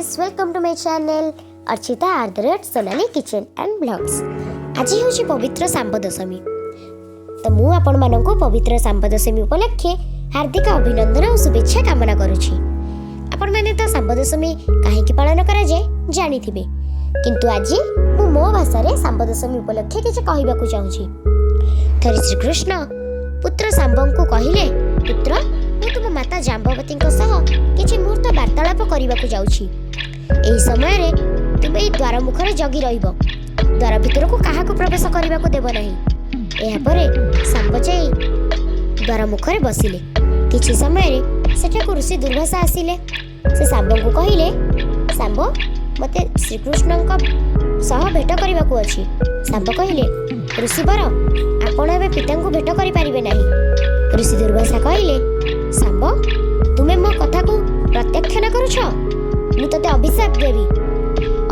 Guys, welcome to my channel Archita @ Sonali Kitchen and Vlogs। ଆଜି ହେଉଛି ପବିତ୍ର ଶାମ୍ବ ଦଶମୀ। ତ ମୁଁ ଆପଣମାନଙ୍କୁ ପବିତ୍ର ଶାମ୍ବ ଦଶମୀ ଉପଲକ୍ଷେ ହାର୍ଦ୍ଦିକ ଅଭିନନ୍ଦନ ଓ ଶୁଭେଚ୍ଛା କାମନା କରୁଛି। ଆପଣମାନେ ତ ଶାମ୍ବ ଦଶମୀ କାହିଁକି ପାଳନ କରାଯାଏ ଜାଣିଥିବେ, କିନ୍ତୁ ଆଜି ମୁଁ ମୋ ଭାଷାରେ ଶାମ୍ବ ଦଶମୀ ଉପଲକ୍ଷେ କିଛି କହିବାକୁ ଚାହୁଁଛି। ଥରେ ଶ୍ରୀକୃଷ୍ଣ ପୁତ୍ର ଶାମ୍ବଙ୍କୁ କହିଲେ, "ପୁତ୍ର, ମୁଁ ତୁମ ମାତା ଜାମ୍ବବତୀଙ୍କ ସହ କିଛି ମୁହୂର୍ତ୍ତ ବାର୍ତ୍ତାଳାପ କରିବାକୁ ଯାଉଛି। ଏହି ସମୟରେ ତୁମେ ଏହି ଦ୍ୱାର ମୁଖରେ ଜଗି ରହିବ। ଦ୍ୱାର ଭିତରକୁ କାହାକୁ ପ୍ରବେଶ କରିବାକୁ ଦେବ ନାହିଁ।" ଏହାପରେ ଶାମ୍ବ ଯାଇ ଦ୍ୱାର ମୁଖରେ ବସିଲେ। କିଛି ସମୟରେ ସେଠାକୁ ଋଷି ଦୁର୍ବାସା ଆସିଲେ। ସେ ଶାମ୍ବଙ୍କୁ କହିଲେ, "ଶାମ୍ବ, ମୋତେ ଶ୍ରୀକୃଷ୍ଣଙ୍କ ସହ ଭେଟ କରିବାକୁ ଅଛି।" ଶାମ୍ବ କହିଲେ, "ଋଷିବର, ଆପଣ ଏବେ ପିତାଙ୍କୁ ଭେଟ କରିପାରିବେ ନାହିଁ।" ଋଷି ଦୁର୍ବାସା କହିଲେ, "ଶାମ୍ବ, ତୁମେ ମୋ କଥାକୁ ପ୍ରତ୍ୟାଖ୍ୟାନ କରୁଛ? ମୁଁ ତୋତେ ଅଭିଶାପ ଦେବି।"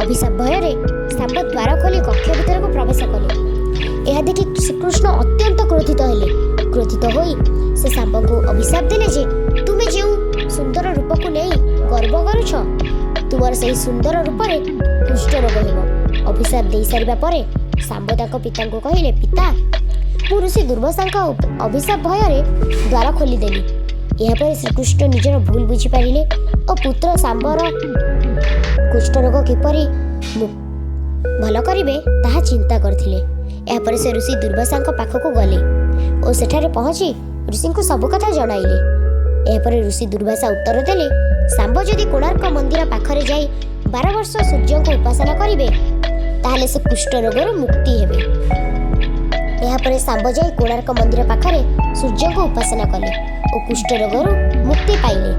ଅଭିଶାପ ଭୟରେ ଶାମ୍ବ ଦ୍ୱାର ଖୋଲି କକ୍ଷ ଭିତରକୁ ପ୍ରବେଶ କଲେ। ଏହା ଦେଖି ଶ୍ରୀକୃଷ୍ଣ ଅତ୍ୟନ୍ତ କ୍ରୋଧିତ ହେଲେ। କ୍ରୋଧିତ ହୋଇ ସେ ଶାମ୍ବଙ୍କୁ ଅଭିଶାପ ଦେଲେ ଯେ ତୁମେ ଯେଉଁ ସୁନ୍ଦର ରୂପକୁ ନେଇ ଗର୍ବ କରୁଛ, ତୁମର ସେହି ସୁନ୍ଦର ରୂପରେ କୁଷ୍ଠରୋଗ ହେବ। ଅଭିଶାପ ଦେଇସାରିବା ପରେ ଶାମ୍ବ ତାଙ୍କ ପିତାଙ୍କୁ କହିଲେ, "ପିତା, ମୁଁ ଋଷି ଦୁର୍ବାସାଙ୍କ ଅଭିଶାପ ଭୟରେ ଦ୍ୱାର ଖୋଲିଦେଲି।" ଏହାପରେ ଶ୍ରୀକୃଷ୍ଣ ନିଜର ଭୁଲ ବୁଝିପାରିଲେ ଓ ପୁତ୍ର ଶାମ୍ବର କୁଷ୍ଠରୋଗ କିପରି ଭଲ କରିବେ, ତାହା ଚିନ୍ତା କରିଥିଲେ। ଏହାପରେ ସେ ଋଷି ଦୁର୍ବାସାଙ୍କ ପାଖକୁ ଗଲେ ଓ ସେଠାରେ ପହଞ୍ଚି ଋଷିଙ୍କୁ ସବୁ କଥା ଜଣାଇଲେ। ଏହାପରେ ଋଷି ଦୁର୍ବାସା ଉତ୍ତର ଦେଲେ, ଶାମ୍ବ ଯଦି କୋଣାର୍କ ମନ୍ଦିର ପାଖରେ ଯାଇ 12 ବର୍ଷ ସୂର୍ଯ୍ୟଙ୍କୁ ଉପାସନା କରିବେ, ତାହେଲେ ସେ କୁଷ୍ଠରୋଗରୁ ମୁକ୍ତି ହେବେ। ଏହାପରେ ଶାମ୍ବ ଯାଇ କୋଣାର୍କ ମନ୍ଦିର ପାଖରେ ସୂର୍ଯ୍ୟଙ୍କୁ ଉପାସନା କଲେ ଓ କୁଷ୍ଠରୋଗରୁ ମୁକ୍ତି ପାଇଲେ।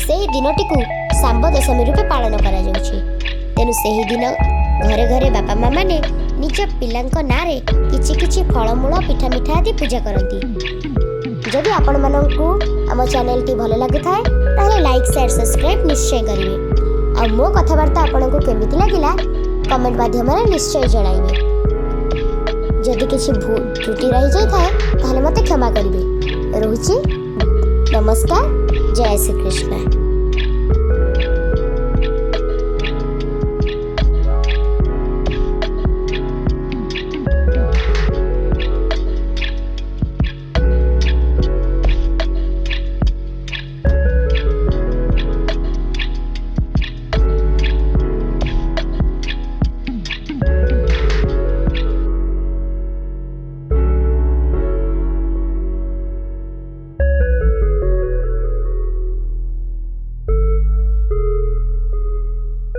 ସେହି ଦିନଟିକୁ ଶାମ୍ବ ଦଶମୀ ରୂପେ ପାଳନ କରାଯାଉଛି। ତେଣୁ ସେହି ଦିନ ଘରେ ଘରେ ବାପା ମା ମାନେ ନିଜ ପିଲାଙ୍କ ନାଁରେ କିଛି କିଛି ଫଳମୂଳ, ପିଠା, ମିଠା ଆଦି ପୂଜା କରନ୍ତି। ଯଦି ଆପଣମାନଙ୍କୁ ଆମ ଚ୍ୟାନେଲଟି ଭଲ ଲାଗୁଥାଏ, ତାହେଲେ ଲାଇକ୍, ସେୟାର, ସବସ୍କ୍ରାଇବ୍ ନିଶ୍ଚୟ କରିବେ। ଆଉ ମୋ କଥାବାର୍ତ୍ତା ଆପଣଙ୍କୁ କେମିତି ଲାଗିଲା, କମେଣ୍ଟ ମାଧ୍ୟମରେ ନିଶ୍ଚୟ ଜଣାଇବେ। ଯଦି କିଛି ଭୁଲ ତ୍ରୁଟି ରହିଯାଇଥାଏ, ତାହେଲେ ମୋତେ କ୍ଷମା କରିବେ। ରହୁଛି, ନମସ୍କାର, ଜୟ ଶ୍ରୀକୃଷ୍ଣ।